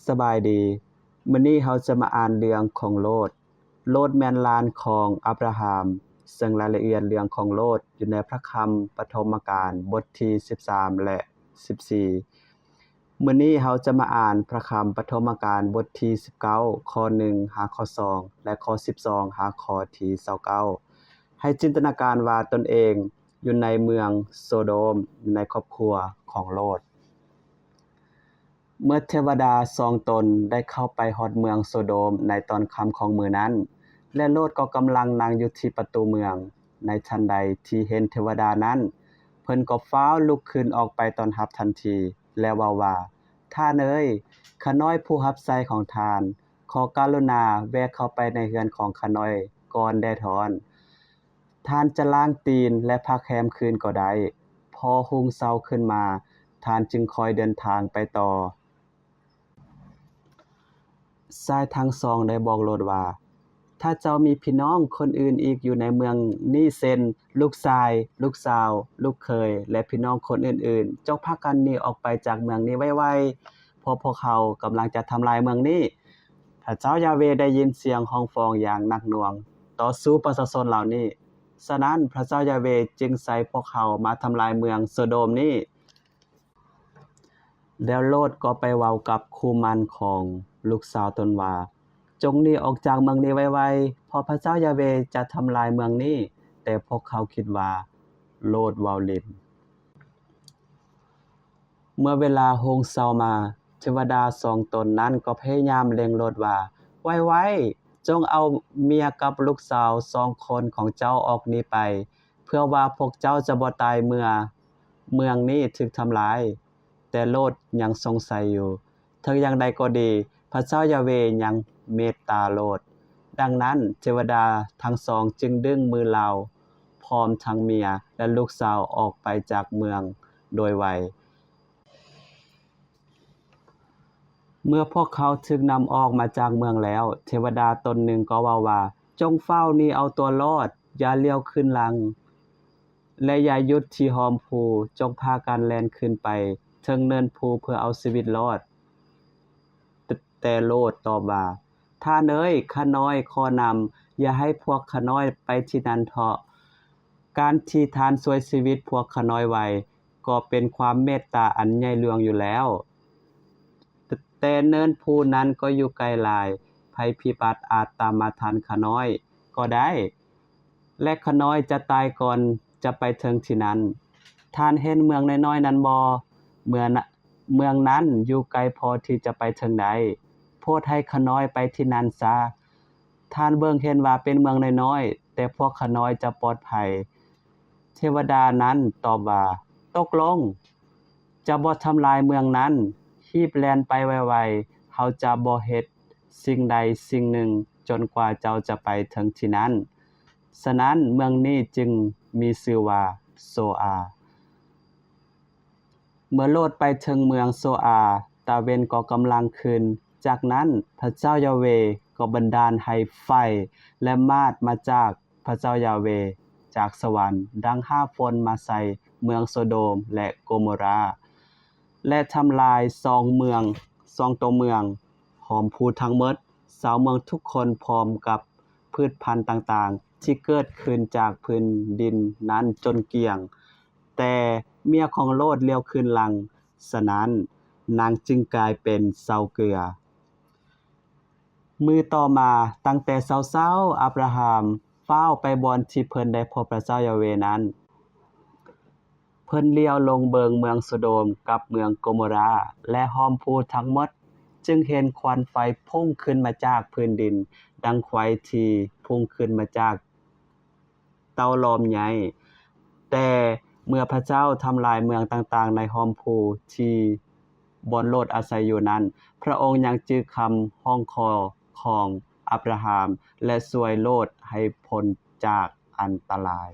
ສະບາຍດີ, ມື້ນີ້ເຮົາຈະມາອ່ານເລື່ອງຂອງໂລດ. ໂລດແມ່ນຫຼານຂອງອາບຣາຮາມ, ເຊິ່ງລາຍລະອຽດເລື່ອງຂອງໂລດຢູ່ໃນພະຄຳປະຖົມມະການບົດທີສິບສາມ ແລະ ສິບສີ່. ມື້ນີ້ເຮົາຈະມາອ່ານພະຄຳປະຖົມມະການບົດທີສິບເກົ້າ ຂໍ້ໜຶ່ງຫາຂໍ້ສອງ ແລະ ຂໍ້ສິບສອງຫາຂໍ້ທີຊາວເກົ້າ. ໃຫ້ຈິນຕະນາການວ່າຕົນເອງຢູ່ໃນເມືອງໂຊໂດມ, ຢູ່ໃນຄອບຄົວຂອງໂລດ. ເມື່ອເທວະດາສອງຕົນໄດ້ເຂົ້າໄປຮອດເມືອງໂຊໂດມໃນຕອນຄ່ຳຂອງມື້ນັ້ນ, ແລະ ໂລດກໍກຳລັງນັ່ງຢູ່ທີ່ປະຕູເມືອງ. ໃນທັນໃດທີ່ເຫັນເທວະດານັ້ນ, ເພິ່ນກໍຟ້າວລຸກຂຶ້ນອອກໄປຕ້ອນຮັບທັນທີ ແລະ ເວົ້າວ່າ, ທ່ານເອີຍ, ຂ້ານ້ອຍຜູ້ຮັບໃຊ້ຂອງທ່ານ, ຂໍກະລຸນາແວ່ເຂົ້າໄປໃນເຮືອນຂອງຂ້ານ້ອຍກ່ອນແດດຮ້ອນ. ທ່ານຈະລ້າງຕີນ ແລະ ພັກແຮມຄືນກໍໄດ້. ພໍຮຸ່ງເຊົ້າຂຶ້ນມາ, ທ່ານຈຶ່ງຄ່ອຍເດີນທາງໄປຕໍ່. ຊາຍທັງສອງໄດ້ບອກໂລດວ່າ, ຖ້າເຈົ້າມີພີ່ນ້ອງຄົນອື່ນອີກຢູ່ໃນເມືອງນີ້ ເຊັ່ນ ລູກຊາຍ, ລູກສາວ, ລູກເຂີຍ ແລະ ພີ່ນ້ອງຄົນອື່ນໆ, ຈົ່ງພາກັນໜີອອກໄປຈາກເມືອງນີ້ໄວໆ, ເພາະພວກເຂົາກຳລັງຈະທຳລາຍເມືອງນີ້. ພະເຈົ້າຢາເວໄດ້ຍິນສຽງຮ້ອງຟ້ອງຢ່າງໜັກໜ່ວງຕໍ່ສູ້ປະຊາຊົນເຫຼົ່ານີ້. ສະນັ້ນ, ພະເຈົ້າຢາເວຈຶ່ງໃສ່ພວກເຂົາມາທຳລາຍເມືອງໂຊໂດມນີ້. ແລ້ວໂລດກໍໄປເວົ້າກັບຄູ່ໝັ້ນຂອງລູກສາວຕົນວ່າ, ຈົ່ງໜີອອກຈາກເມືອງນີ້ໄວໆ, ເພາະພະເຈົ້າຢາເວຈະທຳລາຍເມືອງນີ້. ແຕ່ພວກເຂົາຄິດວ່າໂລດເວົ້າຫຼິ້ນ. ເມື່ອເວລາຮຸ່ງເຊົ້າມາ, ເທວະດາສອງຕົນນັ້ນກໍພະຍາຍາມເລັ່ງໂລດວ່າ, ໄວໆ, ຈົ່ງເອົາເມຍກັບລູກສາວສອງຄົນຂອງເຈົ້າອອກໜີໄປ, ເພື່ອວ່າພວກເຈົ້າຈະບໍ່ຕາຍເມື່ອເມືອງນີ້ຖືກທຳລາຍ. ແຕ່ໂລດຍັງສົງໄສຢູ່. ເຖິງຢ່າງໃດກໍດີ, ພະເຈົ້າຢາເວຍັງເມດຕາໂລດ. ດັ່ງນັ້ນ, ເທວະດາທັງສອງຈຶ່ງດຶງມືລາວ ພ້ອມທັງເມຍ ແລະ ລູກສາວອອກໄປຈາກເມືອງໂດຍໄວ. ເມື່ອພວກເຂົາຖືກນຳອອກມາຈາກເມືອງແລ້ວ, ເທວະດາຕົນໜຶ່ງກໍເວົ້າວ່າ, ຈົ່ງຟ້າວໜີເອົາຕົວລອດ, ຢ່າຫຼຽວຄືນຫຼັງ ແລະ ຢ່າຢຸດທີ່ຮ່ອມພູ, ຈົ່ງພາກັນແລ່ນຂຶ້ນໄປເທິງເນີນພູເພື່ອເອົາຊີວິດລອດ. ແຕ່ໂລດຕອບວ່າ, ທ່ານເອີຍ, ຂ້ານ້ອຍຂໍນຳ, ຢ່າໃຫ້ພວກຂ້ານ້ອຍໄປທີ່ນັ້ນເຖາະ. ການທີ່ທ່ານຊ່ວຍຊີວິດພວກຂ້ານ້ອຍໄວ້, ກໍເປັນຄວາມເມດຕາອັນໃຫຍ່ຫຼວງຢູ່ແລ້ວ. ແຕ່ເນີນພູນັ້ນກໍຢູ່ໄກຫຼາຍ, ໄພພິບັດອາດຕາມມາທັນຂ້ານ້ອຍກໍໄດ້, ແລະ ຂ້ານ້ອຍຈະຕາຍກ່ອນຈະໄປເຖິງທີ່ນັ້ນ. ທ່ານເຫັນເມືອງນ້ອຍໆນັ້ນບໍ່? ເມືອງນ- ເມືອງນັ້ນຢູ່ໄກພໍທີ່ຈະໄປເຖິງໄດ້. ໂປດໃຫ້ຂ້ານ້ອຍໄປທີ່ນັ້ນຊະ. ທ່ານເບິ່ງເຫັນວ່າເປັນເມືອງນ້ອຍໆ, ແຕ່ພວກຂ້ານ້ອຍຈະປອດໄພ. ເທວະດານັ້ນຕອບວ່າ, ຕົກລົງ, ຈະບໍ່ທຳລາຍເມືອງນັ້ນ. ຮີບແລ່ນໄປໄວໆ, ເຮົາຈະບໍ່ເຮັດສິ່ງໃດສິ່ງໜຶ່ງຈົນກວ່າເຈົ້າຈະໄປເຖິງທີ່ນັ້ນ. ສະນັ້ນເມືອງນີ້ຈຶ່ງມີຊື່ວ່າໂຊອາ. ເມື່ອໂລດໄປເຖິງເມືອງໂຊອາ, ຕາເວັນກໍກຳລັງຂຶ້ນ. ຈາກນັ້ນພະເຈົ້າຢາເວກໍບັນດານໃຫ້ໄຟ ແລະ ມາດມາຈາກພະເຈົ້າຢາເວຈາກສະຫວັນ, ດັ່ງຫ້າຝົນມາໃສ່ເມືອງໂຊໂດມ ແລະ ໂກໂມຣາ, ແລະ ທຳລາຍສອງເມືອງ, ສອງຕົວເມືອງ, ຮ່ອມພູທັງໝົດ, ຊາວເມືອງທຸກຄົນ ພ້ອມກັບພືດພັນຕ່າງໆ ທີ່ເກີດຂຶ້ນຈາກພື້ນດິນນັ້ນຈົນກ້ຽງ. ແຕ່ເມຍຂອງໂລດຫຼຽວຄືນຫຼັງ, ສະນັ້ນນາງຈຶ່ງກາຍເປັນເສົາເກືອ. ມື້ຕໍ່ມາ, ຕັ້ງແຕ່ເຊົ້າໆ, ອາບຣາຮາມຟ້າວໄປບ່ອນທີ່ເພິ່ນໄດ້ພົບພະເຈົ້າຢາເວນັ້ນ. ເພິ່ນຫຼຽວລົງເບິ່ງເມືອງໂຊໂດມກັບເມືອງໂກໂມຣາ ແລະ ຮ່ອມພູທັງໝົດ, ຈຶ່ງເຫັນຄວັນໄຟພຸ່ງຂຶ້ນມາຈາກພື້ນດິນ ດັ່ງໄຟທີ່ພຸ່ງຂຶ້ນມາຈາກເຕົາຫຼອມໃຫຍ່. ແຕ່ເມື່ອພະເຈົ້າທຳລາຍເມືອງຕ່າງໆໃນຮ່ອມພູທີ່ບ່ອນໂລດອາໄສຢູ່ນັ້ນ, ພະອົງຍັງຈື່ຄຳຮ້ອງຂໍຂອງອາບຣາຮາມ ແລະ ຊ່ວຍໂລດໃຫ້ພົ້ນຈາກອັນຕະລາຍ.